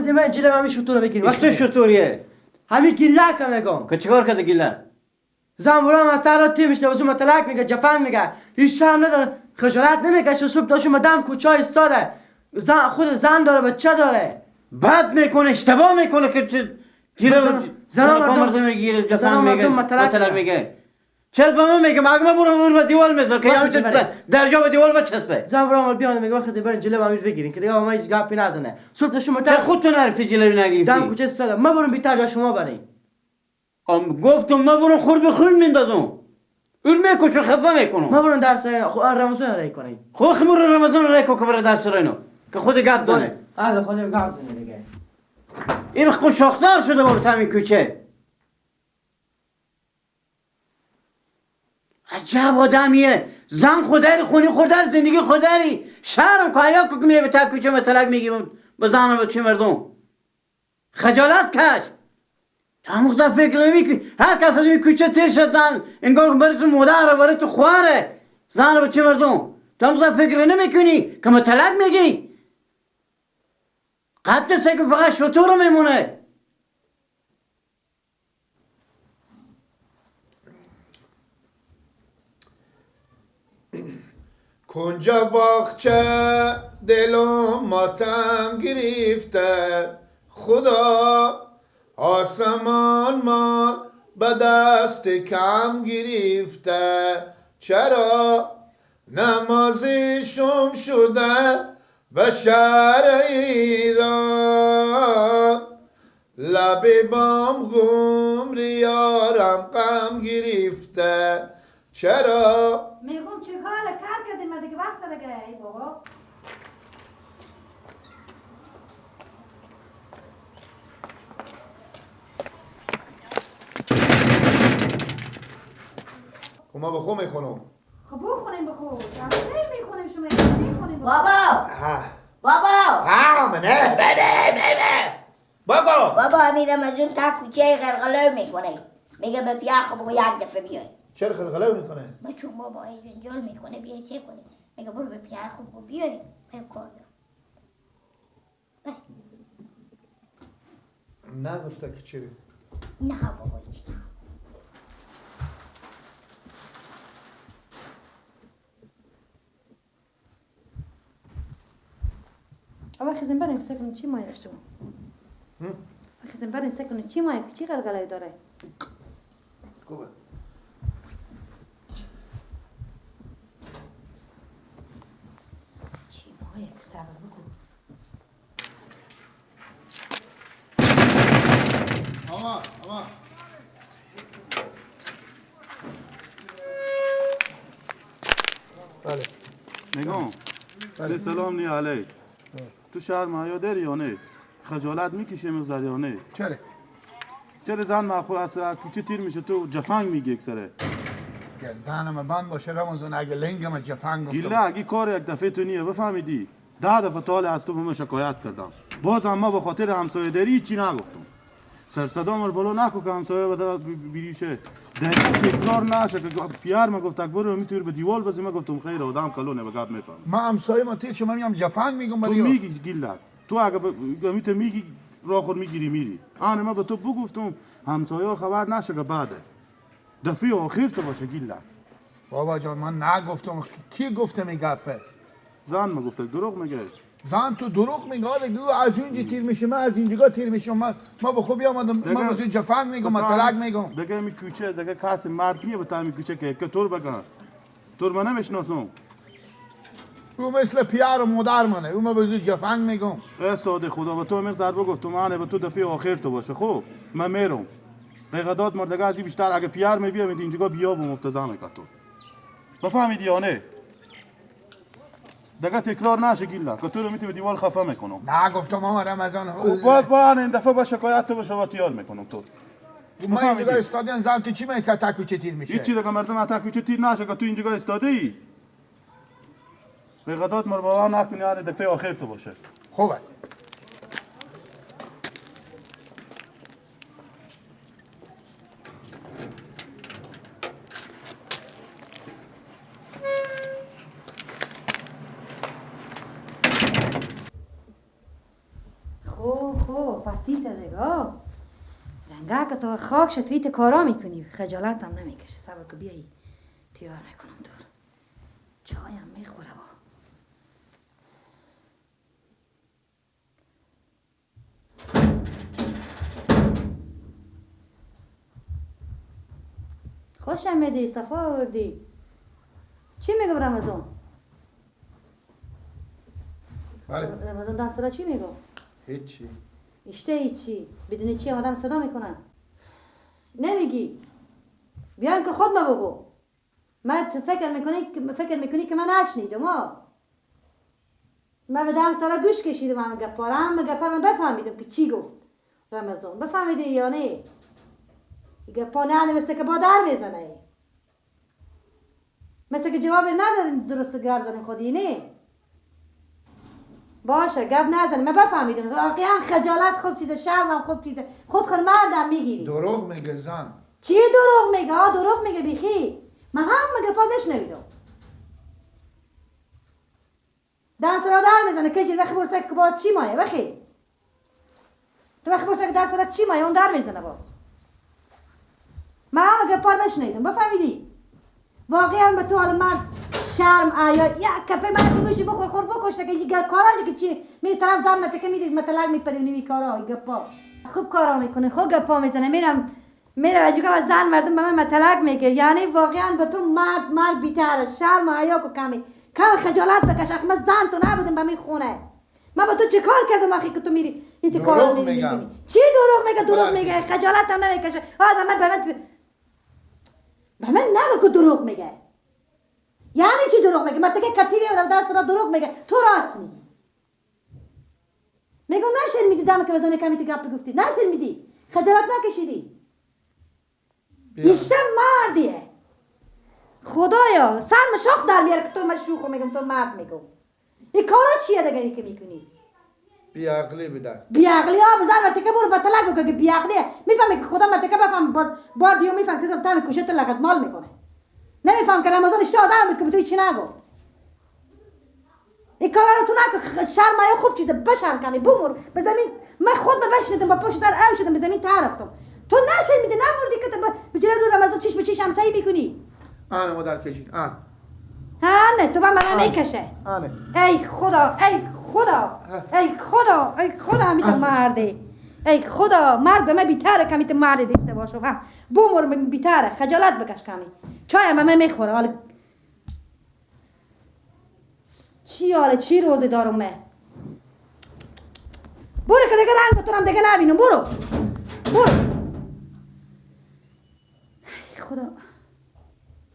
خزیم برین جلو همین شطور رو بگیریم. تو شطوریه؟ همین گیله که میگم. که چیکار کرده گیله؟ زنبورام از سر تیر میشه واسه متلک میگه جفن میگه هیچ شرم نداره خجالت نمیکشه صبح تا شما دم کوچه ایستاده زن خود زن داره بچه داره بد میکنه اشتباه میکنه که زن مردم میگیره جفن میگه متلک میگه چرا به من میگه مگه من برم به دیوال میزنم که همیشه درجا به دیوال بچسبه زنبورام بیان میگه وقتی برین جلو امیر بگیرین که دیگه ما هیچ گپی نزنه صبح تا شما چرا خودتون نرفتی جلو نگرفتی دم کوچه ایستاده من برم بیتر جا شما برین گفتم من برم خور به خور میندازم اون میکشه خفه میکنم من برم درس رمضان رای کنیم خب خمر رمضان رای کو که بره درس رینو که خود گپ زنه آره خود گپ زنه دیگه این خود شاخدار شده بابا تمی کوچه عجب آدمیه زن خودری خونی خودری زندگی خودری شرم که حیا که میه به تک کوچه متلک میگی به زنم به چه مردم خجالت کش تا فکر نمیکنی هر کس از این کوچه تیر شد زن انگار برای تو مادره برای تو خواره زن به چه مردم تا فکر نمیکنی که متلک میگی قد سه که فقط شطور میمونه کنجا باغچه دلم ماتم گرفته خدا آسمان مار به دست کم گرفته چرا نمازی شم شده به شهر ایران لب بام غمر یارم غم گرفته چرا میگم چه کار کار کردیم دیگه بس دیگه ای بابا خب ما بخو میخونم خب بخونیم بخو میخونیم شما میخونیم بابا بابا ها منه بابا بابا بابا امیرم از اون تا کوچه غرغلو میکنه میگه به پیار خب بگو یک دفعه بیای چرا غرغلو میکنه؟ ما چون بابا این جنجال میکنه بیای سه کنه میگه برو به پیار خب بگو بیای بریم کار دارم نگفته که چرا؟ نه بابا چی اما خزم بریم فکر کنم چی مایه شما خزم بریم فکر کنم چی مایه چی غلغله داره خوبه چی مایه صبر بکن آما آما بله نگاه بله سلام نی علیک تو شهر حیا داری یا نه؟ خجالت میکشی مقدار یا نه؟ چرا؟ چرا زن مخو از کوچه تیر میشه تو جفنگ میگی اکثره گردنم بند باشه رمضان اگه لنگم جفنگ گفتم گیله اگه کار یک دفعه تو نیه بفهمیدی 10 دفعه تا از تو به من شکایت کردم باز هم ما به خاطر همسایه داری چی نگفتم سر صدا مر بالا نکو که همسایه بده بیریشه دقیقا تکرار نشه که پیار ما گفت برو میتونی به دیوال بزنی ما گفتم خیر آدم کلونه به گپ میفهم ما همسایه ما تیر شما میگم جفنگ میگم تو میگی گیلک تو اگه میتونی میگی راه خود میگیری میری آن ما به تو بگفتم همسایه خبر نشه که بعده دفعه آخر تو باشه گیلک بابا جان من نگفتم کی گفته میگپه زن ما گفته دروغ میگه زن تو دروغ میگه دیگه از اونجا تیر میشه من از اینجا تیر میشه ما به خوبی آمدم من واسه جفنگ میگم من طلاق میگم دیگه می کوچه دیگه کسی مرد نیه به تا می کوچه که تو بگن تو من نمیشناسم او مثل پیار و مادر منه او من به جفنگ میگم ای ساده خدا به تو من ضربه گفتم من به تو دفعه آخر تو باشه خب من میرم دقیقه مردگه از بیشتر اگه پیار می بیام اینجا بیا و مفتزه میکرد تو بفهمیدی یا نه دیگه تکرار نشه گیلا که تو رو میتی به دیوال خفه میکنم نه گفتم ماما رمضان خب باید با این دفعه با شکایت تو به شما تیار میکنم تو ما اینجا استادیان زن تو چی میگه تا کوچه تیر میشه هیچی دیگه مردم تا کوچه تیر نشه که تو اینجا استاده ای بغداد مر بابا نکنی یعنی دفعه آخر تو باشه خوبه خب خب سرک تو خاک شد تویت کارا میکنی، خجالت هم نمیکشه. صبر که بیایی تیار میکنم تو رو. چایم میخوره با. خوش آمدی، صفا آوردی. چی میگم رمضان؟ بله. رمضان ده ساله چی میگم؟ هیچی. اشته هیچی. بدون چی آدم صدا میکنن؟ نمیگی. بیان که خود ما بگو. من فکر میکنی که من نشنیدم ها. من به 10 ساله گوش کشیدم هم گپارم، هم گپارم بفهمیدم که چی گفت رمضان. بفهمیدی یا نه؟ گپا نه مثل که با در میزنه. مثل که جواب ندادین درست گپ زنی خودی نه. باشه گپ نزنی، من بفهمیدم. واقعا خجالت خوب چیزه، شرم هم خوب چیزه. خود مردم میگیری. دروغ میگه زن. چی دروغ میگه؟ ها دروغ میگه بیخی. من هم گپا بشنویدم. در سرا در میزنه که وقتی برسه که باز چی مایه وقتی تو وقتی برسه که در سرا چی مایه اون در میزنه با. من هم گپا بشنیدم بفهمیدی؟ واقعا به تو حال مرد شرم آیا یک کپه مرد بشی بخور خور بکش که دیگه کارا که چی میری طرف زن متکه میری متلک میپری نیمی کارا گپا خوب کارا میکنه، خوب گپا میزنه. میرم میره و زن مردم به من متلک میگه. یعنی واقعا به تو مرد بیتره، شرم حیا کو کمی کم خجالت بکش. اخ من زن تو نبودم به می خونه. من با تو چه کار کردم آخی که تو میری این کارا میگم؟ چی دروغ میگه؟ دروغ میگه، خجالت هم نمیکشه. به من نگو که دروغ میگه. یعنی چی دروغ میگه؟ من تکه کتیری بودم در سرا دروغ میگه، تو راست میگی. میگم نشر میدی دم که بزنه کمی تو گپ گفتی، نشر میدی، خجالت نکشیدی. ایشته مردیه. خدایا سرم شاخ در میاره که تو مشروخو میگم، تو مرد میگم. این کارا چیه دیگه که میکنی؟ بیعقلی بده. بیعقلی ها بزن مرتکه برو با طلق بکن که بیعقلیه. میفهمی که خدا مرتکه بفهم باز بار دیو میفهم که تم کوشه تو لغت مال میکنه. نمیفهم که رمضان اشته آدم بود که به تو هیچی نگفت. این کارا رو تو نکن. شرم یا خوب چیزه، بشرم کمی بمر به زمین. من خود بشنیدم با پشت در او شدم به زمین تعرفتم. تو نشنیدی نمردی که تو به جلو رو رمضان چشم چشم همسایه میکنی. آنه مادر کشید. آن. آنه تو با من میکشه. آنه. ای خدا ای خدا ای خدا ای خدا همیت مرده. ای خدا مرد به من بیتره کمی تو مرد دیده باشه. بمر بیتره، خجالت بکش کمی. چای هم به من میخوره. حالا چی حالا چی روزه دارم من؟ برو که دیگه رنگ تو هم دیگه نبینم. برو برو.